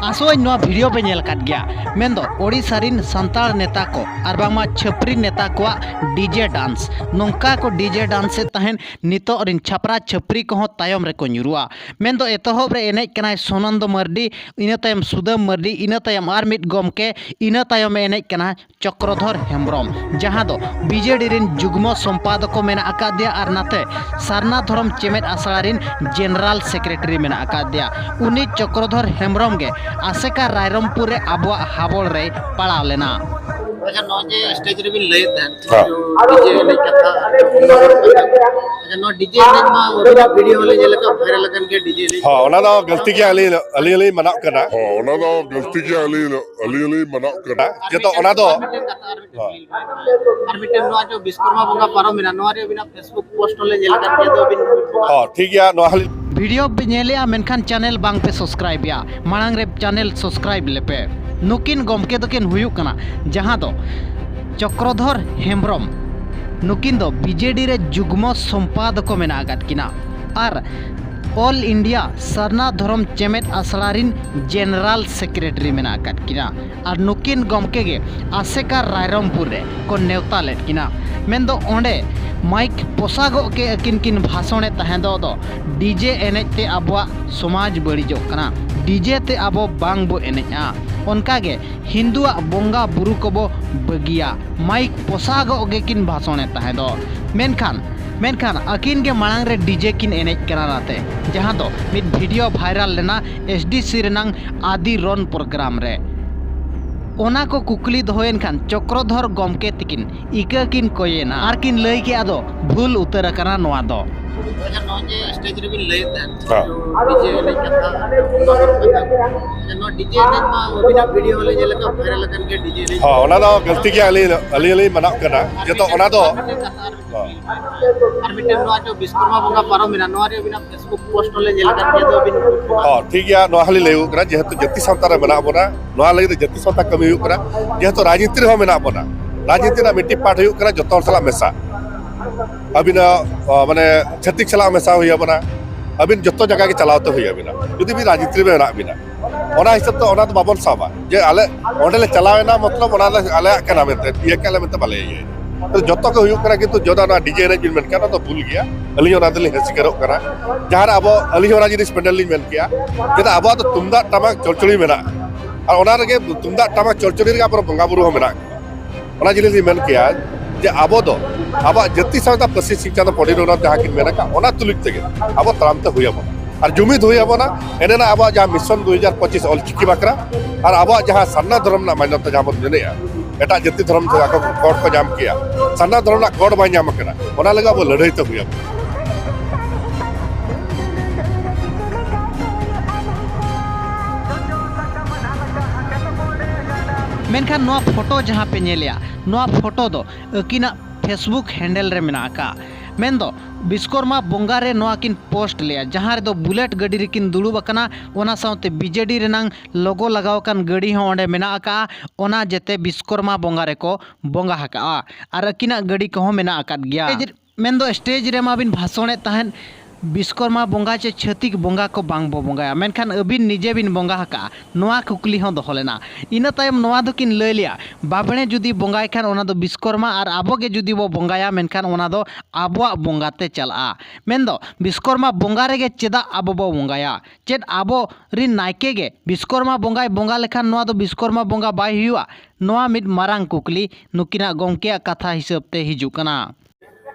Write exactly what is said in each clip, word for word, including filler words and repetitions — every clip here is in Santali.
ᱟᱥᱚᱜ ᱟᱹᱧ ᱱᱚᱣᱟ ᱵᱷᱤᱰᱤᱭᱳ ᱯᱮ ᱧᱮᱞ ᱟᱠᱟᱫ ᱜᱮᱭᱟ᱾ ᱢᱮᱱᱫᱚ ᱳᱰᱤᱥᱟ ᱨᱤᱱ ᱥᱟᱱᱛᱟᱲ ᱱᱮᱛᱟ ᱠᱚ ᱟᱨ ᱵᱟᱝᱢᱟ ᱪᱷᱟᱹᱯᱨᱤ ᱱᱮᱛᱟ ᱠᱚᱣᱟᱜ ᱰᱤᱡᱮ ᱰᱟᱱᱥ᱾ ᱱᱚᱝᱠᱟ ᱠᱚ ᱰᱤᱡᱮ ᱰᱟᱱᱥ ᱮᱫ ᱛᱟᱦᱮᱸᱱ ᱱᱤᱛᱚᱜ ᱨᱤᱱ ᱪᱷᱟᱯᱨᱟ ᱪᱷᱟᱹᱯᱨᱤ ᱠᱚᱦᱚᱸ ᱛᱟᱭᱚᱢ ᱨᱮᱠᱚ ᱧᱩᱨᱩᱜᱼᱟ᱾ ᱢᱮᱱᱫᱚ ᱮᱛᱚᱦᱚᱵ ᱨᱮ ᱮᱱᱮᱡ ᱠᱟᱱᱟᱭ ᱥᱩᱱᱚᱱᱫᱚ ᱢᱟᱨᱰᱤ, ᱤᱱᱟᱹ ᱛᱟᱭᱚᱢ ᱥᱩᱫᱟᱹᱢ ᱢᱟᱨᱰᱤ, ᱤᱱᱟᱹ ᱛᱟᱭᱚᱢ ᱟᱨ ᱢᱤᱫ ᱜᱚᱢᱠᱮ, ᱤᱱᱟᱹ ᱛᱟᱭᱚᱢ ᱮ ᱮᱱᱮᱡ ᱠᱟᱱᱟ ᱪᱚᱠᱨᱚᱫᱷᱚᱨ ᱦᱮᱢᱵᱨᱚᱢ, ᱡᱟᱦᱟᱸ ᱫᱚ ᱵᱤᱡᱮᱰᱤ ᱨᱤᱱ ᱡᱩᱜᱽᱢᱚ ᱥᱚᱢᱯᱟᱫᱚᱠ ᱠᱚ ᱢᱮᱱᱟᱜ ᱟᱠᱟᱫᱮᱭᱟ ᱟᱨ ᱱᱟᱛᱮ ᱥᱟᱨᱱᱟ ᱫᱷᱚᱨᱚᱢ ᱪᱮᱢᱮᱫ ᱟᱥᱲᱟ ᱨᱤᱱ ᱡᱮᱱᱟᱨᱟᱞ ᱥᱮᱠᱨᱮᱴᱟᱨᱤ ᱢᱮᱱᱟᱜ ᱟᱠᱟᱫᱮᱭᱟ᱾ ᱩᱱᱤ ᱪᱚᱠᱨᱚᱫᱷᱚᱨ ᱦᱮᱢᱵᱨᱚᱢ ᱜᱮ ᱟᱥᱮᱠᱟ ᱨᱟᱭᱨᱚᱝᱯᱩᱨ ᱨᱮ ᱟᱵᱚᱣᱟᱜ ᱦᱟᱵᱚᱲ ᱨᱮᱭ ᱯᱟᱲᱟᱣ ᱞᱮᱱᱟ᱾ ᱟᱪᱪᱷᱟ, ᱱᱚᱜᱼᱚᱭ ᱡᱮ ᱥᱴᱮᱡ ᱨᱮᱵᱤᱱ ᱞᱟᱹᱭᱮᱫ ᱛᱟᱦᱮᱸᱫ, ᱦᱮᱸ᱾ ᱰᱤᱡᱮ ᱮᱱᱮᱡ ᱠᱟᱛᱷᱟ, ᱟᱪᱪᱷᱟ, ᱱᱚᱣᱟ ᱰᱤᱡᱮ ᱮᱱᱮᱡ ᱢᱟ ᱟᱹᱵᱤᱱᱟᱜ ᱵᱷᱤᱰᱤᱭᱳ ᱦᱚᱸᱞᱮ ᱧᱮᱞ ᱟᱠᱟᱫ, ᱵᱷᱟᱭᱨᱟᱞ ᱟᱠᱟᱱ ᱜᱮᱭᱟ ᱰᱤᱡᱮ ᱮᱱᱮᱡ᱾ ᱦᱚᱸ, ᱚᱱᱟ ᱫᱚ ᱜᱟᱹᱞᱛᱤ ᱜᱮ ᱟᱹᱞᱤᱧ, ᱟᱹᱞᱤᱧ ᱞᱤᱧ ᱢᱟᱱᱟᱣ ᱠᱟᱱᱟ᱾ ᱦᱚᱸ, ᱚᱱᱟ ᱫᱚ ᱜᱟᱹᱞᱛᱤ ᱜᱮ ᱟᱹᱞᱤᱧ, ᱟᱹᱞᱤᱧ ᱞᱤᱧ ᱢᱟᱱᱟᱣ ᱠᱟᱱᱟ᱾ ᱡᱮᱦᱮᱛᱩ ᱚᱱᱟ ᱫᱚ ᱟᱨ ᱢᱤᱫᱴᱮᱱ ᱠᱟᱛᱷᱟ, ᱟᱨ ᱢᱤᱫᱴᱮᱱ ᱦᱚᱸ᱾ ᱠᱩᱠᱞᱤ᱾ ᱟᱨ ᱢᱤᱫᱴᱮᱱ ᱱᱚᱣᱟ ᱡᱮ ᱵᱤᱥᱠᱚᱨᱢᱟ ᱵᱚᱸᱜᱟ ᱯᱟᱨᱚᱢ ᱮᱱᱟ, ᱱᱚᱣᱟ ᱨᱮ ᱟᱹᱵᱤᱱᱟᱜ Facebook ᱯᱳᱥᱴ ᱦᱚᱸᱞᱮ ᱧᱮᱞ ᱟᱠᱟᱫ ᱜᱮᱭᱟ, ᱟᱫᱚ ᱟᱹᱵᱤᱱ ᱦᱚᱸ, ᱴᱷᱤᱠ ᱜᱮᱭᱟ, ᱱᱚᱣᱟ ᱦᱚᱸᱞᱤᱧ ᱵᱷᱤᱰᱤᱭᱳ ᱯᱮ ᱧᱮᱞᱮᱜᱼᱟ, ᱢᱮᱱᱠᱷᱟᱱ ᱪᱮᱱᱮᱞ ᱵᱟᱝ ᱯᱮ ᱥᱟᱵᱥᱠᱨᱟᱭᱤᱵᱮᱜᱼᱟ᱾ ᱢᱟᱲᱟᱝ ᱨᱮ ᱪᱮᱱᱮᱞ ᱥᱟᱵᱥᱠᱨᱟᱭᱤᱵ ᱞᱮᱯᱮ᱾ ᱱᱩᱠᱤᱱ ᱜᱚᱢᱠᱮ ᱫᱚᱠᱤᱱ ᱦᱩᱭᱩᱜ ᱠᱟᱱᱟ ᱡᱟᱦᱟᱸ ᱫᱚ ᱪᱚᱠᱨᱚᱫᱷᱚᱨ ᱦᱮᱢᱵᱨᱚᱢ, ᱱᱩᱠᱤᱱ ᱫᱚ ᱵᱤᱡᱮᱰᱤ ᱨᱮ ᱡᱩᱜᱽᱢᱚ ᱥᱚᱢᱯᱟᱫᱚᱠ ᱠᱚ ᱢᱮᱱᱟᱜ ᱟᱠᱟᱫ ᱠᱤᱱᱟ ᱟᱨ ᱚᱞ ᱤᱱᱰᱤᱭᱟ ᱥᱟᱨᱱᱟ ᱫᱷᱚᱨᱚᱢ ᱪᱮᱢᱮᱫ ᱟᱥᱲᱟ ᱨᱤᱱ ᱡᱮᱱᱟᱨᱟᱞ ᱥᱮᱠᱨᱮᱴᱟᱨᱤ ᱢᱮᱱᱟᱜ ᱟᱠᱟᱫ ᱠᱤᱱᱟ᱾ ᱟᱨ ᱱᱩᱠᱤᱱ ᱜᱚᱢᱠᱮ ᱜᱮ ᱟᱥᱮᱠᱟ ᱨᱟᱭᱨᱚᱝᱯᱩᱨ ᱨᱮ ᱠᱚ ᱱᱮᱣᱛᱟ ᱞᱮᱫ ᱠᱤᱱᱟ᱾ ᱢᱮᱱᱫᱚ ᱚᱸᱰᱮ ᱢᱟᱭᱤᱠ ᱯᱚᱥᱟᱜᱚᱜ ᱠᱮ ᱟᱹᱠᱤᱱ ᱠᱤᱱ ᱵᱷᱟᱥᱚᱬᱮᱫ ᱛᱟᱦᱮᱸ ᱫᱚ, ᱫᱚ ᱰᱤᱡᱮ ᱮᱱᱮᱡ ᱛᱮ ᱟᱵᱚᱣᱟᱜ ᱥᱚᱢᱟᱡᱽ ᱵᱟᱹᱲᱤᱡᱚᱜ ᱠᱟᱱᱟ, ᱰᱤᱡᱮ ᱛᱮ ᱟᱵᱚ ᱵᱟᱝ ᱵᱚ ᱮᱱᱮᱡᱼᱟ, ᱚᱱᱠᱟᱜᱮ ᱦᱤᱱᱫᱩᱣᱟᱜ ᱵᱚᱸᱜᱟ ᱵᱩᱨᱩ ᱠᱚᱵᱚ ᱵᱟᱹᱜᱤᱭᱟ, ᱢᱟᱭᱤᱠ ᱯᱚᱥᱟᱜᱚᱜ ᱜᱮᱠᱤᱱ ᱵᱷᱟᱥᱚᱬᱮᱫ ᱛᱟᱦᱮᱸ ᱫᱚ᱾ ᱢᱮᱱᱠᱷᱟᱱ, ᱢᱮᱱᱠᱷᱟᱱ ᱟᱹᱠᱤᱱ ᱜᱮ ᱢᱟᱲᱟᱝ ᱨᱮ ᱰᱤᱡᱮ ᱠᱤᱱ ᱮᱱᱮᱡ ᱠᱟᱱᱟ ᱱᱟᱛᱮ, ᱡᱟᱦᱟᱸ ᱫᱚ ᱢᱤᱫ ᱵᱷᱤᱰᱤᱭᱳ ᱵᱷᱟᱭᱨᱟᱞ ᱞᱮᱱᱟ ᱮᱥᱰᱤᱥᱤ ᱨᱮᱱᱟᱝ ᱟᱫᱤ ᱨᱚᱱ ᱯᱨᱳᱜᱨᱟᱢ ᱨᱮ᱾ ᱚᱱᱟ ᱠᱚ ᱠᱩᱠᱞᱤ ᱫᱚᱦᱚᱭᱮᱱ ᱠᱷᱟᱱ ᱪᱚᱠᱨᱚᱫᱷᱚᱨ ᱜᱚᱢᱠᱮ ᱛᱤᱠᱤᱱ ᱤᱠᱟᱹ ᱠᱤᱱ ᱠᱚᱭᱮᱱᱟ ᱟᱨ ᱠᱤᱱ ᱞᱟᱹᱭ ᱠᱮᱜᱼᱟ ᱫᱚ, ᱵᱷᱩᱞ ᱩᱛᱟᱹᱨ ᱟᱠᱟᱱᱟ ᱱᱚᱣᱟ ᱫᱚ᱾ ᱟᱪᱪᱷᱟ, ᱱᱚᱜᱼᱚᱭ ᱡᱮ ᱥᱴᱮᱡ ᱨᱮᱵᱤᱱ ᱞᱟᱹᱭᱮᱫ ᱛᱟᱦᱮᱸᱫ, ᱦᱮᱸ᱾ ᱰᱤᱡᱮ ᱮᱱᱮᱡ ᱠᱟᱛᱷᱟ, ᱟᱪᱪᱷᱟ, ᱱᱚᱣᱟ ᱰᱤᱡᱮ ᱮᱱᱮᱡ ᱢᱟ ᱟᱹᱵᱤᱱᱟᱜ ᱵᱷᱤᱰᱤᱭᱳ ᱦᱚᱸᱞᱮ ᱧᱮᱞ ᱟᱠᱟᱫ, ᱵᱷᱟᱭᱨᱟᱞ ᱟᱠᱟᱱ ᱜᱮᱭᱟ ᱰᱤᱡᱮ ᱮᱱᱮᱡ᱾ ᱦᱚᱸ, ᱚᱱᱟ ᱫᱚ ᱜᱟᱹᱞᱛᱤ ᱜᱮ ᱟᱹᱞᱤᱧ, ᱟᱹᱞᱤᱧ ᱞᱤᱧ ᱢᱟᱱᱟᱣ ᱠᱟᱱᱟ, ᱡᱮᱦᱮᱛᱩ ᱚᱱᱟ ᱫᱚ ᱟᱨ ᱢᱤᱫᱴᱮᱱ ᱠᱟᱛᱷᱟ, ᱟᱨ ᱢᱤᱫᱴᱮᱱ ᱠᱩᱠᱞᱤ᱾ ᱟᱨ ᱢᱤᱫᱴᱮᱱ ᱱᱚᱣᱟ ᱡᱮ ᱵᱤᱥᱠᱚᱨᱢᱟ ᱵᱚᱸᱜᱟ ᱯᱟᱨᱚᱢᱮᱱᱟ, ᱱᱚᱣᱟ ᱨᱮ ᱟᱹᱵᱤᱱᱟᱜ Facebook ᱯᱳᱥᱴ ᱦᱚᱸᱞᱮ ᱧᱮᱞ ᱟᱠᱟᱫ ᱜᱮᱭᱟ, ᱟᱫᱚ ᱟᱹᱵᱤᱱ ᱦᱚᱸ, ᱴᱷᱤᱠ ᱜᱮᱭᱟ, ᱱᱚᱣᱟ ᱦᱚᱸᱞᱤᱧ ᱞᱟᱹᱭ ᱟᱠᱚ ᱠᱟᱱᱟ, ᱡᱮᱦᱮᱛᱩ ᱡᱟᱹᱛᱤ ᱥᱟᱶᱛᱟ ᱨᱮ ᱢᱮᱱᱟᱜ ᱵᱚᱱᱟ, ᱱᱚᱣᱟ ᱞᱟᱹᱜᱤᱫ ᱛᱮ ᱡᱟᱹᱛᱤ ᱥᱟᱶᱛᱟ ᱠᱟᱹᱢᱤ ᱦᱩᱭᱩᱜ ᱠᱟᱱᱟ, ᱡᱮᱦᱮᱛᱩ ᱨᱟᱡᱽᱱᱤᱛᱤ ᱨᱮᱦᱚᱸ ᱢᱮᱱᱟᱜ ᱵᱚᱱᱟ, ᱨᱟᱡᱽᱱᱤᱛᱤ ᱨᱮᱱᱟᱜ ᱢᱤᱫᱴᱤᱡ ᱯᱟᱨᱴ ᱦᱩᱭᱩᱜ ᱠᱟᱱᱟ ᱡᱚᱛᱚ ᱦᱚᱲ ᱥᱟᱞᱟᱜ ᱢᱮᱥᱟ᱾ ᱟᱹᱵᱤᱱᱟᱜ, ᱟ, ᱢᱟᱱᱮ, ᱪᱷᱟᱹᱛᱤᱠ ᱥᱟᱞᱟᱜ ᱢᱮᱥᱟ ᱦᱩᱭ ᱟᱵᱚᱱᱟ, ᱟᱹᱵᱤᱱ ᱡᱚᱛᱚ ᱡᱟᱭᱜᱟ ᱜᱮ ᱪᱟᱞᱟᱣ ᱛᱮ ᱦᱩᱭ ᱟᱵᱤᱱᱟ, ᱡᱩᱫᱤ ᱵᱤᱱ ᱨᱟᱡᱽᱱᱤᱛᱤ ᱨᱮ ᱢᱮᱱᱟᱜ ᱵᱤᱱᱟ᱾ ᱚᱱᱟ ᱦᱤᱥᱟᱹᱵ ᱛᱮ ᱚᱱᱟ ᱫᱚ ᱵᱟᱵᱚᱱ ᱥᱟᱵᱟ ᱡᱮ ᱟᱞᱮ ᱚᱸᱰᱮ ᱞᱮ ᱪᱟᱞᱟᱣ ᱮᱱᱟ, ᱢᱚᱛᱞᱚᱵ ᱚᱱᱟ ᱫᱚ ᱟᱞᱮᱭᱟᱜ ᱠᱟᱱᱟ ᱢᱮᱱᱛᱮ, ᱤᱭᱟᱹ ᱠᱟᱜ ᱞᱮ ᱢᱮᱱᱛᱮ ᱵᱟᱞᱮ ᱤᱭᱟᱹᱭᱟ᱾ ᱛᱚ ᱡᱚᱛᱚ ᱜᱮ ᱦᱩᱭᱩᱜ ᱠᱟᱱᱟ, ᱠᱤᱱᱛᱩ ᱡᱚᱫᱟ ᱚᱱᱟ ᱰᱤᱡᱮ ᱮᱱᱮᱡ ᱵᱤᱱ ᱢᱮᱱ ᱠᱮᱭᱟ, ᱚᱱᱟ ᱫᱚ ᱵᱷᱩᱞ ᱜᱮᱭᱟ᱾ ᱟᱹᱞᱤᱧ ᱚᱱᱟ ᱫᱚᱞᱤᱧ ᱦᱮᱸ ᱥᱤᱠᱟᱹᱨᱚᱜ ᱠᱟᱱᱟ᱾ ᱡᱟᱦᱟᱸ ᱨᱮ ᱟᱵᱚ, ᱟᱹᱞᱤᱧ ᱦᱚᱸ ᱚᱱᱟ ᱡᱤᱱᱤᱥ ᱯᱮᱱᱰᱮᱞ ᱞᱤᱧ ᱢᱮᱱ ᱠᱮᱭᱟ, ᱪᱮᱫᱟᱜ ᱟᱵᱚᱣᱟᱜ ᱫᱚ ᱛᱩᱢᱫᱟᱜ ᱴᱟᱢᱟᱠ ᱪᱚᱲᱪᱚᱲᱤ ᱢᱮᱱᱟᱜᱼᱟ, ᱟᱨ ᱚᱱᱟ ᱨᱮᱜᱮ ᱛᱩᱢᱫᱟᱜ ᱴᱟᱢᱟᱠ ᱪᱚᱲᱪᱚᱲᱤ ᱨᱮᱜᱮ ᱟᱵᱚᱨᱮᱱ ᱵᱚᱸᱜᱟ ᱵᱩᱨᱩ ᱦᱚᱸ ᱢᱮᱱᱟᱜ ᱠᱚᱣᱟ᱾ ᱚᱱᱟ ᱡᱤᱱᱤᱥ ᱞᱤᱧ ᱢᱮᱱ ᱠᱮᱭᱟ ᱡᱮ ᱟᱵᱚ ᱫᱚ ᱟᱵᱚᱣᱟᱜ ᱡᱟᱹᱛᱤ ᱥᱟᱶᱛᱟ ᱯᱟᱹᱨᱥᱤ ᱥᱤᱧ ᱪᱟᱸᱫᱚ ᱯᱚᱱᱰᱤᱛ ᱨᱚᱜᱷᱩᱱᱟᱛᱷ ᱡᱟᱦᱟᱸ ᱠᱤᱱ ᱢᱮᱱ ᱟᱠᱟᱫ, ᱚᱱᱟ ᱛᱩᱞᱩᱡ ᱛᱮᱜᱮ ᱟᱵᱚ ᱛᱟᱲᱟᱢ ᱛᱮ ᱦᱩᱭ ᱟᱵᱚᱱᱟ᱾ ᱟᱨ ᱡᱩᱢᱤᱫ ᱦᱩᱭ ᱟᱵᱚᱱᱟ, ᱮᱱᱮ ᱱᱟ ᱟᱵᱚᱣᱟᱜ ᱡᱟᱦᱟᱸ ᱢᱤᱥᱚᱱ ᱫᱩ ᱦᱟᱡᱟᱨ ᱯᱚᱸᱪᱤᱥ ᱚᱞ ᱪᱤᱠᱤ ᱵᱟᱠᱷᱨᱟ ᱟᱨ ᱟᱵᱚᱣᱟᱜ ᱡᱟᱦᱟᱸ ᱥᱟᱨᱱᱟ ᱫᱷᱚᱨᱚᱢ ᱨᱮᱱᱟᱜ ᱢᱟᱱᱭᱚᱛᱟ ᱡᱟᱦᱟᱸ ᱵᱚᱱ ᱢᱮᱱᱮᱜᱼᱟ, ᱮᱴᱟᱜ ᱡᱟᱹᱛᱤ ᱫᱷᱚᱨᱚᱢ ᱛᱮ ᱟᱠᱚ ᱠᱚ ᱠᱚᱰ ᱠᱚ ᱧᱟᱢ ᱠᱮᱜᱼᱟ, ᱥᱟᱨᱱᱟ ᱫᱷᱚᱨᱚᱢ ᱨᱮᱱᱟᱜ ᱠᱚᱰ ᱵᱟᱭ ᱧᱟᱢ ᱟᱠᱟᱱᱟ, ᱚᱱᱟ ᱞᱟᱹᱜᱤᱫ ᱟᱵᱚ ᱞᱟᱹᱲᱦᱟᱹᱭ ᱛᱮ ᱦᱩᱭ ᱟᱵᱚᱱᱟ᱾ ᱢᱮᱱᱠᱷᱟᱱ ᱱᱚᱣᱟ ᱯᱷᱳᱴᱳ ᱡᱟᱦᱟᱸ ᱯᱮ ᱧᱮᱞᱮᱜᱼᱟ, ᱱᱚᱣᱟ ᱯᱷᱳᱴᱳ ᱫᱚ ᱟᱹᱠᱤᱱᱟᱜ ᱯᱷᱮᱥᱵᱩᱠ ᱦᱮᱱᱰᱮᱞ ᱨᱮ ᱢᱮᱱᱟᱜ ᱟᱠᱟᱫᱼᱟ᱾ ᱢᱮᱱᱫᱚ ᱵᱤᱥᱠᱚᱨᱢᱟ ᱵᱚᱸᱜᱟ ᱨᱮ ᱱᱚᱣᱟ ᱠᱤᱱ ᱯᱳᱥᱴ ᱞᱮᱜᱼᱟ, ᱡᱟᱦᱟᱸ ᱨᱮᱫᱚ ᱵᱩᱞᱮᱴ ᱜᱟᱹᱰᱤ ᱨᱮᱠᱤᱱ ᱫᱩᱲᱩᱵ ᱟᱠᱟᱱᱟ, ᱚᱱᱟ ᱥᱟᱶᱛᱮ ᱵᱤᱡᱮᱰᱤ ᱨᱮᱱᱟᱝ ᱞᱳᱜᱳ ᱞᱟᱜᱟᱣ ᱟᱠᱟᱱ ᱜᱟᱹᱰᱤ ᱦᱚᱸ ᱚᱸᱰᱮ ᱢᱮᱱᱟᱜ ᱟᱠᱟᱫᱼᱟ᱾ ᱚᱱᱟ ᱡᱮᱛᱮ ᱵᱤᱥᱠᱚᱨᱢᱟ ᱵᱚᱸᱜᱟ ᱨᱮᱠᱚ ᱵᱚᱸᱜᱟ ᱟᱠᱟᱫᱼᱟ ᱟᱨ ᱟᱹᱠᱤᱱᱟᱜ ᱜᱟᱹᱰᱤ ᱠᱚᱦᱚᱸ ᱢᱮᱱᱟᱜ ᱟᱠᱟᱫ ᱜᱮᱭᱟ᱾ ᱢᱮᱱᱫᱚ ᱥᱴᱮᱡᱽ ᱨᱮᱢᱟ ᱵᱤᱱ ᱵᱷᱟᱥᱚᱬᱮᱫ ᱛᱟᱦᱮᱸᱫ, ᱵᱤᱥᱠᱚᱨᱢᱟ ᱵᱚᱸᱜᱟ ᱪᱮ ᱪᱷᱟᱹᱛᱤᱠ ᱵᱚᱸᱜᱟ ᱠᱚ ᱵᱟᱝ ᱵᱚ ᱵᱚᱸᱜᱟᱭᱟ, ᱢᱮᱱᱠᱷᱟᱱ ᱟᱹᱵᱤᱱ ᱱᱤᱡᱮ ᱵᱤᱱ ᱵᱚᱸᱜᱟ ᱟᱠᱟᱫᱼᱟ, ᱱᱚᱣᱟ ᱠᱩᱠᱞᱤ ᱦᱚᱸ ᱫᱚᱦᱚ ᱞᱮᱱᱟ᱾ ᱤᱱᱟᱹ ᱛᱟᱭᱚᱢ ᱱᱚᱣᱟ ᱫᱚᱠᱤᱱ ᱞᱟᱹᱭ ᱞᱮᱜᱼᱟ, ᱵᱟᱵᱽᱲᱮ ᱡᱩᱫᱤ ᱵᱚᱸᱜᱟᱭ ᱠᱷᱟᱱ ᱚᱱᱟ ᱫᱚ ᱵᱤᱥᱠᱚᱨᱢᱟ, ᱟᱨ ᱟᱵᱚ ᱜᱮ ᱡᱩᱫᱤ ᱵᱚ ᱵᱚᱸᱜᱟᱭᱟ ᱢᱮᱱᱠᱷᱟᱱ ᱚᱱᱟ ᱫᱚ ᱟᱵᱚᱣᱟᱜ ᱵᱚᱸᱜᱟ ᱛᱮ ᱪᱟᱞᱟᱜᱼᱟ᱾ ᱢᱮᱱᱫᱚ ᱵᱤᱥᱠᱚᱨᱢᱟ ᱵᱚᱸᱜᱟ ᱨᱮᱜᱮ ᱪᱮᱫᱟᱜ ᱟᱵᱚ ᱵᱚ ᱵᱚᱸᱜᱟᱭᱟ? ᱪᱮᱫ ᱟᱵᱚ ᱨᱤᱱ ᱱᱟᱭᱠᱮ ᱜᱮ ᱵᱤᱥᱠᱚᱨᱢᱟ ᱵᱚᱸᱜᱟᱭ ᱵᱚᱸᱜᱟ ᱞᱮᱠᱷᱟᱱ ᱱᱚᱣᱟ ᱫᱚ ᱵᱤᱥᱠᱚᱨᱢᱟ ᱵᱚᱸᱜᱟ ᱵᱟᱭ ᱦᱩᱭᱩᱜᱼᱟ? ᱱᱚᱣᱟ ᱢᱤᱫ ᱢᱟᱨᱟᱝ ᱠᱩᱠᱞᱤ ᱱᱩᱠᱤᱱᱟᱜ ᱜᱚᱢᱠᱮᱭᱟᱜ ᱠᱟᱛᱷᱟ ᱦᱤᱥᱟᱹᱵ ᱛᱮ ᱦᱤᱡᱩᱜ ᱠᱟᱱᱟ᱾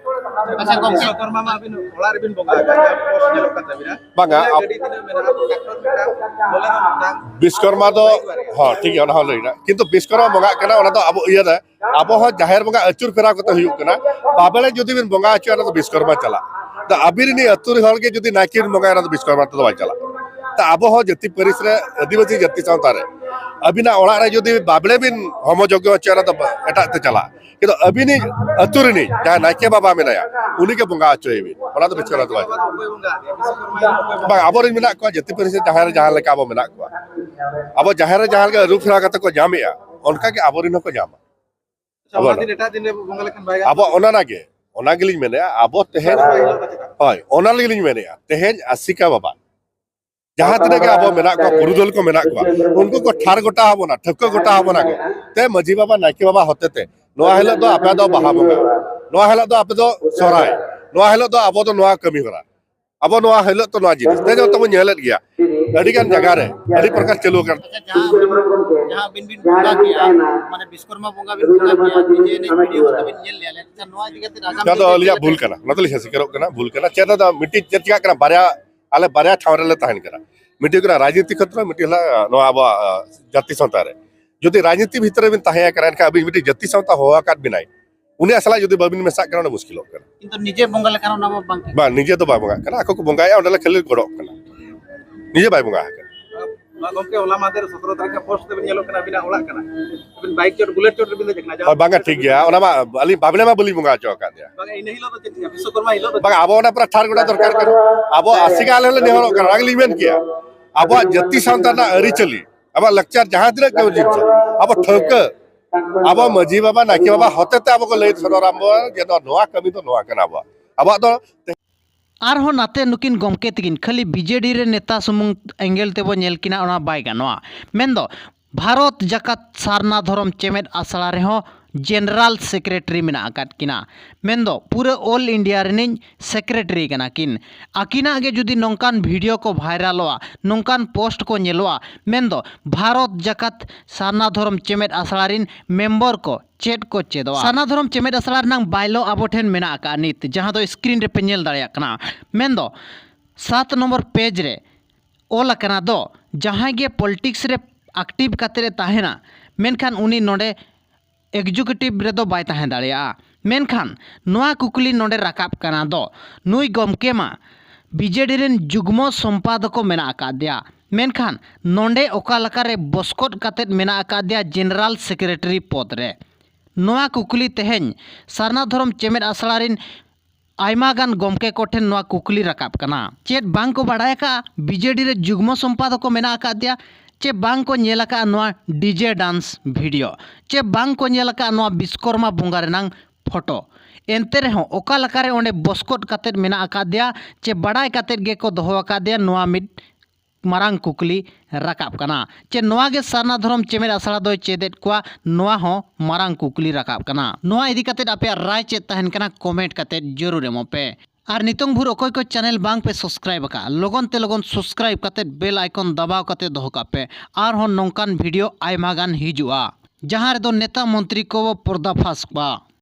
ᱟᱪᱪᱷᱟ ᱜᱚᱢᱠᱮ, ᱵᱤᱥᱠᱚᱨᱢᱟ ᱢᱟ ᱟᱹᱵᱤᱱ ᱚᱲᱟᱜ ᱨᱮᱵᱤᱱ ᱵᱚᱸᱜᱟ ᱟᱠᱟᱫ ᱜᱮᱭᱟ, ᱯᱳᱥᱴ ᱧᱮᱞᱚᱜ ᱠᱟᱱ ᱛᱟᱹᱵᱤᱱᱟ᱾ ᱵᱟᱝᱟ, ᱜᱟᱹᱰᱤ ᱛᱤᱱᱟᱹᱜ ᱢᱮᱱᱟᱜᱼᱟ? ᱴᱨᱟᱠᱴᱚᱨ ᱢᱤᱫᱴᱟᱝ, ᱵᱚᱞᱮᱨᱳ ᱢᱤᱫᱴᱟᱝ᱾ ᱵᱤᱥᱠᱚᱨᱢᱟ ᱫᱚ, ᱦᱚᱸ ᱴᱷᱤᱠ ᱜᱮᱭᱟ, ᱚᱱᱟ ᱦᱚᱸ ᱞᱟᱹᱭ ᱮᱫᱟ, ᱠᱤᱱᱛᱩ ᱵᱤᱥᱠᱚᱨᱢᱟ ᱵᱚᱸᱜᱟᱜ ᱠᱟᱱᱟ, ᱚᱱᱟ ᱫᱚ ᱟᱵᱚ ᱤᱭᱟᱹ ᱨᱮ, ᱟᱵᱚ ᱦᱚᱸ ᱡᱟᱦᱮᱨ ᱵᱚᱸᱜᱟ ᱟᱹᱪᱩᱨ ᱯᱷᱮᱨᱟᱣ ᱠᱟᱛᱮ ᱦᱩᱭᱩᱜ ᱠᱟᱱᱟ᱾ ᱵᱟᱵᱮᱲᱮ ᱡᱩᱫᱤ ᱵᱤᱱ ᱵᱚᱸᱜᱟ ᱦᱚᱪᱚᱭᱟ, ᱚᱱᱟ ᱫᱚ ᱵᱤᱥᱠᱚᱨᱢᱟ ᱪᱟᱞᱟᱜ᱾ ᱛᱚ ᱟᱵᱤᱱ ᱨᱤᱱᱤᱡ ᱟᱹᱛᱩ ᱨᱮ ᱦᱚᱲ ᱜᱮ ᱡᱩᱫᱤ ᱱᱟᱭᱠᱮ ᱵᱤᱱ ᱵᱚᱸᱜᱟᱭᱟ, ᱚᱱᱟ ᱫᱚ ᱵᱤᱥᱠᱚᱨᱢᱟ ᱛᱮᱫᱚ ᱵᱟᱭ ᱪᱟᱞᱟᱜ᱾ ᱛᱚ ᱟᱵᱚ ᱦᱚᱸ ᱡᱟᱹᱛᱤ ᱯᱟᱹᱨᱤᱥ ᱨᱮ, ᱟᱹᱫᱤᱵᱟᱹᱥᱤ ᱡᱟᱹᱛᱤ ᱥᱟᱶᱛᱟ ᱨᱮ ᱟᱹᱵᱤᱱᱟᱜ ᱚᱲᱟᱜ ᱨᱮ ᱡᱩᱫᱤ ᱵᱟᱵᱲᱮ ᱵᱤᱱ ᱦᱚᱢᱚ ᱡᱚᱜᱽᱜᱚ ᱦᱚᱪᱚᱭᱟ, ᱚᱱᱟ ᱫᱚ ᱮᱴᱟᱜ ᱛᱮ ᱪᱟᱞᱟᱜᱼᱟ᱾ ᱠᱤᱱᱛᱩ ᱟᱹᱵᱤᱱᱤᱡ ᱟᱹᱛᱩ ᱨᱤᱱᱤᱡ ᱡᱟᱦᱟᱸᱭ ᱱᱟᱭᱠᱮ ᱵᱟᱵᱟ ᱢᱮᱱᱟᱭᱟ, ᱩᱱᱤᱜᱮ ᱵᱚᱸᱜᱟ ᱦᱚᱪᱚᱭᱮ ᱵᱤᱱ, ᱚᱱᱟ ᱫᱚ ᱵᱤᱥᱠᱚᱨᱢᱟ ᱫᱚ ᱵᱟᱭ ᱪᱟᱞᱟᱜᱼᱟ᱾ ᱵᱟᱝ, ᱟᱵᱚᱨᱮᱱ ᱢᱮᱱᱟᱜ ᱠᱚᱣᱟ, ᱡᱟᱹᱛᱤ ᱯᱟᱹᱨᱤᱥ ᱨᱮ ᱡᱟᱦᱟᱸᱭ ᱨᱮ ᱡᱟᱦᱟᱸ ᱞᱮᱠᱟ ᱟᱵᱚ ᱢᱮᱱᱟᱜ ᱠᱚᱣᱟ, ᱟᱵᱚ ᱡᱟᱦᱮᱨ ᱨᱮ ᱡᱟᱦᱟᱸ ᱞᱮᱠᱟ ᱟᱹᱨᱩ ᱯᱷᱮᱨᱟᱣ ᱠᱟᱛᱮ ᱠᱚ ᱧᱟᱢᱮᱜᱼᱟ, ᱚᱱᱠᱟ ᱜᱮ ᱟᱵᱚᱨᱮᱱ ᱦᱚᱸᱠᱚ ᱧᱟᱢᱟ᱾ ᱟᱪᱪᱷᱟ, ᱚᱱᱟ ᱫᱤᱱ ᱮᱴᱟᱜ ᱫᱤᱱ ᱨᱮ ᱵᱚᱸᱜᱟ ᱞᱮᱠᱷᱟᱱ ᱵᱟᱭ ᱜᱟᱱᱚᱜᱼᱟ? ᱟᱵᱚ ᱚᱱᱟ ᱜᱮ, ᱚᱱᱟ ᱜᱮᱞᱤᱧ ᱢᱮᱱᱮᱫᱼᱟ, ᱟᱵᱚ ᱛᱮᱦᱮᱧ, ᱦᱳᱭ, ᱚᱱᱟ ᱞᱟᱹᱜᱤᱫ ᱞᱤᱧ ᱢᱮᱱᱮᱫᱼᱟ, ᱛᱮᱦᱮᱧ ᱟᱥᱤᱠᱟ ᱵᱟᱵᱟ, ᱡᱟᱦᱟᱸ ᱛᱤᱱᱟᱹᱜ ᱜᱮ ᱟᱵᱚ ᱢᱮᱱᱟᱜ ᱠᱚᱣᱟ, ᱯᱩᱨᱩᱫᱷᱩᱞ ᱠᱚ ᱢᱮᱱᱟᱜ ᱠᱚᱣᱟ, ᱩᱱᱠᱩ ᱠᱚ ᱴᱷᱟᱨ ᱜᱚᱴᱟ ᱟᱵᱚᱱᱟ, ᱴᱷᱟᱹᱣᱠᱟᱹ ᱜᱚᱴᱟ ᱟᱵᱚᱱᱟ ᱠᱚ᱾ ᱛᱮ ᱢᱟᱹᱡᱷᱤ ᱵᱟᱵᱟ, ᱱᱟᱭᱠᱮ ᱵᱟᱵᱟ ᱦᱚᱛᱮᱛᱮ ᱱᱚᱣᱟ ᱦᱤᱞᱳᱜ ᱫᱚ ᱟᱯᱮ ᱫᱚ ᱵᱟᱦᱟ ᱵᱚᱸᱜᱟ, ᱱᱚᱣᱟ ᱦᱤᱞᱳᱜ ᱫᱚ ᱟᱯᱮ ᱫᱚ ᱥᱚᱦᱨᱟᱭ, ᱱᱚᱣᱟ ᱦᱤᱞᱳᱜ ᱫᱚ ᱟᱵᱚ ᱫᱚ ᱱᱚᱣᱟ ᱠᱟᱹᱢᱤ ᱦᱚᱨᱟ, ᱟᱵᱚ ᱱᱚᱣᱟ ᱦᱤᱞᱳᱜ ᱫᱚ ᱱᱚᱣᱟ ᱡᱤᱱᱤᱥ ᱛᱮ ᱡᱚᱛᱚ ᱵᱚᱱ ᱧᱮᱞᱮᱫ ᱜᱮᱭᱟ, ᱟᱹᱰᱤ ᱜᱟᱱ ᱡᱟᱭᱜᱟ ᱨᱮ ᱟᱹᱰᱤ ᱯᱨᱚᱠᱟᱨ ᱪᱟᱹᱞᱩ ᱟᱠᱟᱱᱟ᱾ ᱟᱪᱪᱷᱟ, ᱡᱟᱦᱟᱸ ᱟᱹᱵᱤᱱ, ᱡᱟᱦᱟᱸ ᱟᱹᱵᱤᱱ ᱵᱤᱱ ᱵᱚᱸᱜᱟ ᱠᱮᱜᱼᱟ, ᱢᱟᱱᱮ ᱵᱤᱥᱠᱚᱨᱢᱟ ᱵᱚᱸᱜᱟ ᱵᱤᱱ ᱵᱚᱸᱜᱟ ᱠᱮᱜᱼᱟ, ᱰᱤᱡᱮ ᱮᱱᱮᱡ ᱵᱷᱤᱰᱤᱭᱳ ᱠᱚᱛᱮ ᱵᱤᱱ ᱧᱮᱞ ᱞᱮᱜᱼᱟ, ᱟᱪᱪᱷᱟ, ᱱᱚᱣᱟ ᱤᱫᱤ ᱠᱟᱛᱮ ᱟᱜᱟᱢ ᱱᱚᱣᱟ ᱫᱚ ᱫᱤᱱ ᱨᱮ ᱟᱹᱞᱤᱧᱟᱜ ᱪᱮᱫ ᱵᱷᱩᱞ ᱞᱮᱠᱟ? ᱠᱟᱱᱟ, ᱱᱚᱣᱟ ᱫᱚᱞᱤᱧ ᱥᱤᱠᱟᱹᱨᱚᱜ ᱠᱟᱱᱟ, ᱵᱷᱩᱞ ᱠᱟᱱᱟ᱾ ᱪᱮᱫ ᱫᱚ ᱢᱤᱫᱴᱤᱡ ᱪᱮᱫ ᱪᱤᱠᱟᱹᱜ ᱠᱟᱱᱟ, ᱵᱟᱨᱭᱟ, ᱟᱞᱮ ᱵᱟᱨᱭᱟ ᱴᱷᱟᱶ ᱨᱮᱞᱮ ᱛᱟᱦᱮᱱ ᱠᱟᱱᱟ᱾ ᱢᱤᱫᱴᱤᱡ ᱦᱩᱭᱩᱜ ᱠᱟᱱᱟ ᱨᱟᱡᱽᱱᱤᱛᱤ ᱠᱷᱮᱛᱨᱚ, ᱢᱤᱫᱴᱤᱡ ᱦᱩᱭᱩᱜ ᱠᱟᱱᱟ ᱱᱚᱣᱟ ᱟᱵᱚᱣᱟᱜ, ᱟᱸ, ᱡᱟᱹᱛᱤ ᱥᱟᱶᱛᱟ ᱨᱮ᱾ ᱡᱩᱫᱤ ᱨᱟᱡᱽᱱᱤᱛᱤ ᱵᱷᱤᱛᱨᱤ ᱨᱮᱵᱤᱱ ᱛᱟᱦᱮᱸ ᱟᱠᱟᱱᱟ, ᱮᱱᱠᱷᱟᱱ ᱟᱹᱵᱤᱱ ᱢᱤᱫᱴᱤᱡ ᱡᱟᱹᱛᱤ ᱥᱟᱶᱛᱟ ᱦᱚᱦᱚ ᱟᱠᱟᱫ ᱵᱤᱱᱟᱭ, ᱩᱱᱤᱭᱟᱜ ᱥᱟᱞᱟᱜ ᱡᱩᱫᱤ ᱵᱟᱹᱵᱤᱱ ᱢᱮᱥᱟᱜ ᱠᱟᱱᱟ, ᱚᱸᱰᱮ ᱢᱩᱥᱠᱤᱞᱚᱜ ᱠᱟᱱᱟ᱾ ᱠᱤᱱᱛᱩ ᱱᱤᱡᱮ ᱵᱚᱸᱜᱟ ᱞᱮᱠᱷᱟᱱ ᱚᱱᱟ ᱢᱟ ᱵᱟᱝ ᱴᱷᱤᱠ᱾ ᱵᱟᱝ, ᱱᱤᱡᱮ ᱫᱚ ᱵᱟᱭ ᱵᱚᱸᱜᱟᱜ ᱠᱟᱱᱟ, ᱟᱠᱚ ᱠᱚ ᱵᱚᱸᱜᱟᱭᱟ, ᱚᱸᱰᱮ ᱞᱮ ᱠᱷᱟᱹᱞᱤ ᱜᱚᱲᱚᱜ ᱠᱟᱱᱟ, ᱱᱤᱡᱮ ᱵᱟᱭ ᱵᱚᱸᱜᱟ ᱟᱠᱟᱱᱟ᱾ ᱢᱟ ᱜᱚᱢᱠᱮ, ᱦᱚᱞᱟ ᱢᱟᱦᱫᱮᱨ ᱥᱚᱛᱨᱚ ᱛᱟᱹᱨᱤᱠᱷ ᱨᱮ ᱯᱳᱥᱴ ᱛᱮᱵᱤᱱ ᱧᱮᱞᱚᱜ ᱠᱟᱱᱟ, ᱟᱹᱵᱤᱱᱟᱜ ᱚᱲᱟᱜ ᱠᱟᱱᱟ, ᱟᱹᱵᱤᱱ ᱵᱟᱭᱤᱠ ᱪᱚᱴ, ᱵᱩᱞᱮᱴ ᱪᱚᱴ ᱨᱮᱵᱤᱱ ᱫᱮᱡ ᱟᱠᱟᱱᱟ, ᱡᱟᱦᱟᱸ ᱦᱳᱭ, ᱵᱟᱝᱟ, ᱴᱷᱤᱠ ᱜᱮᱭᱟ, ᱚᱱᱟ ᱢᱟ ᱟᱹᱞᱤᱧ ᱵᱟᱵᱽᱞᱮ ᱢᱟ ᱵᱟᱹᱞᱤᱧ ᱵᱚᱸᱜᱟ ᱦᱚᱪᱚ ᱟᱠᱟᱫ ᱜᱮᱭᱟ᱾ ᱵᱟᱝᱟ, ᱤᱱᱟᱹ ᱦᱤᱞᱳᱜ ᱫᱚ ᱪᱮᱫ ᱵᱤᱥᱥᱚᱠᱚᱨᱢᱟ ᱦᱤᱞᱳᱜ ᱫᱚ ᱵᱟᱝᱟ, ᱟᱵᱚ ᱚᱱᱟ ᱯᱩᱨᱟᱹ ᱴᱷᱟᱨ ᱜᱚᱴᱟ ᱫᱚᱨᱠᱟᱨ ᱠᱟᱱᱟ, ᱟᱵᱚ ᱟᱥᱮᱠᱟ ᱟᱞᱮ ᱦᱚᱸᱞᱮ ᱱᱮᱦᱚᱨᱚᱜ ᱠᱟᱱᱟ, ᱚᱱᱟ ᱜᱮᱞᱤᱧ ᱢᱮᱱ ᱠᱮᱭᱟ᱾ ᱟᱵᱚᱣᱟᱜ ᱡᱟᱹᱛᱤ ᱥᱟᱶᱛᱟ ᱨᱮᱱᱟᱜ ᱟᱹᱨᱤᱪᱟᱹᱞᱤ, ᱟᱵᱚᱣᱟᱜ ᱞᱟᱠᱪᱟᱨ, ᱡᱟᱦᱟᱸ ᱛᱤᱱᱟᱹᱜ ᱜᱮ ᱡᱤᱱᱤᱥ, ᱟᱵᱚ ᱴᱷᱟᱹᱣᱠᱟᱹ, ᱟᱵᱚ ᱢᱟᱹᱡᱷᱤ ᱵᱟᱵᱟ, ᱱᱟᱭᱠᱮ ᱵᱟᱵᱟ ᱦᱚᱛᱮ ᱛᱮ ᱟᱵᱚ ᱠᱚ ᱞᱟᱹᱭ ᱥᱚᱫᱚᱨ ᱟᱵᱚᱱ ᱡᱮ ᱱᱚᱣᱟ, ᱱᱚᱣᱟ ᱠᱟᱹᱢᱤ ᱫᱚ ᱱᱚᱣᱟ ᱠᱟᱱᱟ ᱟᱵᱚᱣᱟᱜ᱾ ᱟᱵᱚᱣᱟᱜ ᱫᱚ ᱟᱨᱦᱚᱸ ᱱᱟᱛᱮ ᱱᱩᱠᱤᱱ ᱜᱚᱢᱠᱮ ᱛᱟᱹᱠᱤᱱ ᱠᱷᱟᱹᱞᱤ ᱵᱤᱡᱮᱰᱤ ᱨᱮ ᱱᱮᱛᱟ ᱥᱩᱢᱩᱝ ᱮᱸᱜᱮᱞ ᱛᱮᱵᱚ ᱧᱮᱞ ᱠᱤᱱᱟ, ᱚᱱᱟ ᱵᱟᱭ ᱜᱟᱱᱚᱜᱼᱟ᱾ ᱢᱮᱱᱫᱚ ᱵᱷᱟᱨᱚᱛ ᱡᱟᱠᱟᱛ ᱥᱟᱨᱱᱟ ᱫᱷᱚᱨᱚᱢ ᱪᱮᱢᱮᱫ ᱟᱥᱲᱟ ᱨᱮᱦᱚᱸ ᱡᱮᱱᱟᱨᱟᱞ ᱥᱮᱠᱨᱮᱴᱟᱨᱤ ᱢᱮᱱᱟᱜ ᱟᱠᱟᱫ ᱠᱤᱱᱟ᱾ ᱢᱮᱱᱫᱚ ᱯᱩᱨᱟᱹ ᱚᱞ ᱤᱱᱰᱤᱭᱟ ᱨᱤᱱᱤᱡ ᱥᱮᱠᱨᱮᱴᱟᱨᱤ ᱠᱟᱱᱟ ᱠᱤᱱ᱾ ᱟᱹᱠᱤᱱᱟᱜ ᱜᱮ ᱡᱩᱫᱤ ᱱᱚᱝᱠᱟᱱ ᱵᱷᱤᱰᱤᱭᱳ ᱠᱚ ᱵᱷᱟᱭᱨᱟᱞᱚᱜᱼᱟ, ᱱᱚᱝᱠᱟᱱ ᱯᱳᱥᱴ ᱠᱚ ᱧᱮᱞᱚᱜᱼᱟ, ᱢᱮᱱᱫᱚ ᱵᱷᱟᱨᱚᱛ ᱡᱟᱠᱟᱛ ᱥᱟᱨᱱᱟ ᱫᱷᱚᱨᱚᱢ ᱪᱮᱢᱮᱫ ᱟᱥᱲᱟ ᱨᱤᱱ ᱢᱮᱢᱵᱚᱨ ᱠᱚ ᱪᱮᱫ ᱠᱚ ᱪᱮᱫᱚᱜᱼᱟ? ᱥᱟᱨᱱᱟ ᱫᱷᱚᱨᱚᱢ ᱪᱮᱢᱮᱫ ᱟᱥᱲᱟ ᱨᱮᱱᱟᱝ ᱵᱟᱭᱞᱚ ᱟᱵᱚ ᱴᱷᱮᱱ ᱢᱮᱱᱟᱜ ᱟᱠᱟᱫᱼᱟ ᱱᱤᱛ, ᱡᱟᱦᱟᱸ ᱫᱚ ᱥᱠᱨᱤᱱ ᱨᱮᱯᱮ ᱧᱮᱞ ᱫᱟᱲᱮᱭᱟᱜ ᱠᱟᱱᱟ᱾ ᱢᱮᱱᱫᱚ ᱥᱟᱛ ᱱᱚᱢᱵᱚᱨ ᱯᱮᱡᱽ ᱨᱮ ᱚᱞ ᱟᱠᱟᱱᱟ ᱫᱚ, ᱡᱟᱦᱟᱸᱭ ᱜᱮ ᱯᱚᱞᱤᱴᱤᱠᱥ ᱨᱮ ᱟᱠᱴᱤᱵᱷ ᱠᱟᱛᱮᱫ ᱮ ᱛᱟᱦᱮᱱᱟ, ᱢᱮᱱᱠᱷᱟᱱ ᱩᱱᱤ ᱱᱚᱰᱮ ᱮᱠᱡᱤᱠᱩᱴᱤᱵᱷ ᱨᱮᱫᱚ ᱵᱟᱭ ᱛᱟᱦᱮᱸ ᱫᱟᱲᱮᱭᱟᱜᱼᱟ᱾ ᱢᱮᱱᱠᱷᱟᱱ ᱱᱚᱣᱟ ᱠᱩᱠᱞᱤ ᱱᱚᱰᱮ ᱨᱟᱠᱟᱵ ᱠᱟᱱᱟ ᱫᱚ, ᱱᱩᱭ ᱜᱚᱢᱠᱮ ᱢᱟ ᱵᱤᱡᱮᱰᱤ ᱨᱮᱱ ᱡᱩᱜᱽᱢᱚ ᱥᱚᱢᱯᱟᱫᱚᱠᱚ ᱢᱮᱱᱟᱜ ᱟᱠᱟᱫᱮᱭᱟ, ᱢᱮᱱᱠᱷᱟᱱ ᱱᱚᱰᱮ ᱚᱠᱟ ᱞᱮᱠᱟᱨᱮ ᱵᱚᱥᱠᱚᱫ ᱠᱟᱛᱮᱫ ᱢᱮᱱᱟᱜ ᱟᱠᱟᱫᱮᱭᱟ ᱡᱮᱱᱟᱨᱟᱞ ᱥᱮᱠᱨᱮᱴᱟᱨᱤ ᱯᱚᱫᱽ ᱨᱮ? ᱱᱚᱣᱟ ᱠᱩᱠᱞᱤ ᱛᱮᱦᱮᱧ ᱥᱟᱨᱱᱟ ᱫᱷᱚᱨᱚᱢ ᱪᱮᱢᱮᱫ ᱟᱥᱲᱟ ᱨᱮᱱ ᱟᱭᱢᱟ ᱜᱟᱱ ᱜᱚᱢᱠᱮ ᱠᱚᱴᱷᱮᱱ ᱱᱚᱣᱟ ᱠᱩᱠᱞᱤ ᱨᱟᱠᱟᱵ ᱠᱟᱱᱟ᱾ ᱪᱮᱫ ᱵᱟᱝ ᱠᱚ ᱵᱟᱲᱟᱭ ᱟᱠᱟᱫᱼᱟ ᱵᱤᱡᱮᱰᱤ ᱨᱮ ᱡᱩᱜᱽᱢᱚ ᱥᱚᱢᱯᱟᱫᱚᱠ ᱠᱚ ᱢᱮᱱᱟᱜ ᱟᱠᱟᱫᱮᱭᱟ? ᱪᱮ ᱵᱟᱝ ᱠᱚ ᱧᱮᱞ ᱟᱠᱟᱫᱼᱟ ᱱᱚᱣᱟ ᱰᱤᱡᱮ ᱰᱟᱱᱥ ᱵᱷᱤᱰᱤᱭᱳ? ᱪᱮ ᱵᱟᱝ ᱠᱚ ᱧᱮᱞ ᱟᱠᱟᱫᱼᱟ ᱱᱚᱣᱟ ᱵᱤᱥᱠᱚᱨᱢᱟ ᱵᱚᱸᱜᱟ ᱨᱮᱱᱟᱝ ᱯᱷᱳᱴᱳ? ᱮᱱᱛᱮ ᱨᱮᱦᱚᱸ ᱚᱠᱟ ᱞᱮᱠᱟᱨᱮ ᱚᱸᱰᱮ ᱵᱚᱥᱠᱚᱫ ᱠᱟᱛᱮᱫ ᱢᱮᱱᱟᱜ ᱟᱠᱟᱫᱮᱭᱟ, ᱪᱮ ᱵᱟᱲᱟᱭ ᱠᱟᱛᱮᱫ ᱜᱮᱠᱚ ᱫᱚᱦᱚ ᱟᱠᱟᱫᱮᱭᱟ, ᱱᱚᱣᱟ ᱢᱤᱫ ᱢᱟᱨᱟᱝ ᱠᱩᱠᱞᱤ ᱨᱟᱠᱟᱵ ᱠᱟᱱᱟ᱾ ᱪᱮ ᱱᱚᱣᱟ ᱜᱮ ᱥᱟᱨᱱᱟ ᱫᱷᱚᱨᱚᱢ ᱪᱮᱢᱮᱫ ᱟᱥᱲᱟ ᱫᱚᱭ ᱪᱮᱫᱮᱫ ᱠᱚᱣᱟ? ᱱᱚᱣᱟ ᱦᱚᱸ ᱢᱟᱨᱟᱝ ᱠᱩᱠᱞᱤ ᱨᱟᱠᱟᱵ ᱠᱟᱱᱟ᱾ ᱱᱚᱣᱟ ᱤᱫᱤ ᱠᱟᱛᱮ ᱟᱯᱮᱭᱟᱜ ᱨᱟᱭ ᱪᱮᱫ ᱛᱟᱦᱮᱱ ᱠᱟᱱᱟ? ᱠᱚᱢᱮᱱᱴ ᱠᱟᱛᱮ ᱡᱟᱹᱨᱩᱲ ᱮᱢᱚᱜ ᱯᱮ᱾ ᱟᱨ ᱱᱤᱛᱚᱝ ᱵᱷᱳᱨ ᱚᱠᱚᱭ ᱠᱚ ᱪᱮᱱᱮᱞ ᱵᱟᱝ ᱯᱮ ᱥᱟᱵᱥᱠᱨᱟᱭᱤᱵ ᱟᱠᱟᱫ, ᱞᱚᱜᱚᱱ ᱛᱮ ᱞᱚᱜᱚᱱ ᱥᱟᱵᱥᱠᱨᱟᱭᱤᱵ ᱠᱟᱛᱮ ᱵᱮᱞ ᱟᱭᱠᱚᱱ ᱫᱟᱵᱟᱣ ᱠᱟᱛᱮ ᱫᱚᱦᱚ ᱠᱟᱜ ᱯᱮ᱾ ᱟᱨᱦᱚᱸ ᱱᱚᱝᱠᱟᱱ ᱵᱷᱤᱰᱤᱭᱳ ᱟᱭᱢᱟ ᱜᱟᱱ ᱦᱤᱡᱩᱜᱼᱟ, ᱡᱟᱦᱟᱸ ᱨᱮᱫᱚ ᱱᱮᱛᱟ ᱢᱚᱱᱛᱨᱤ ᱠᱚ ᱯᱚᱨᱫᱟᱯᱷᱟᱥ ᱠᱚᱣᱟ᱾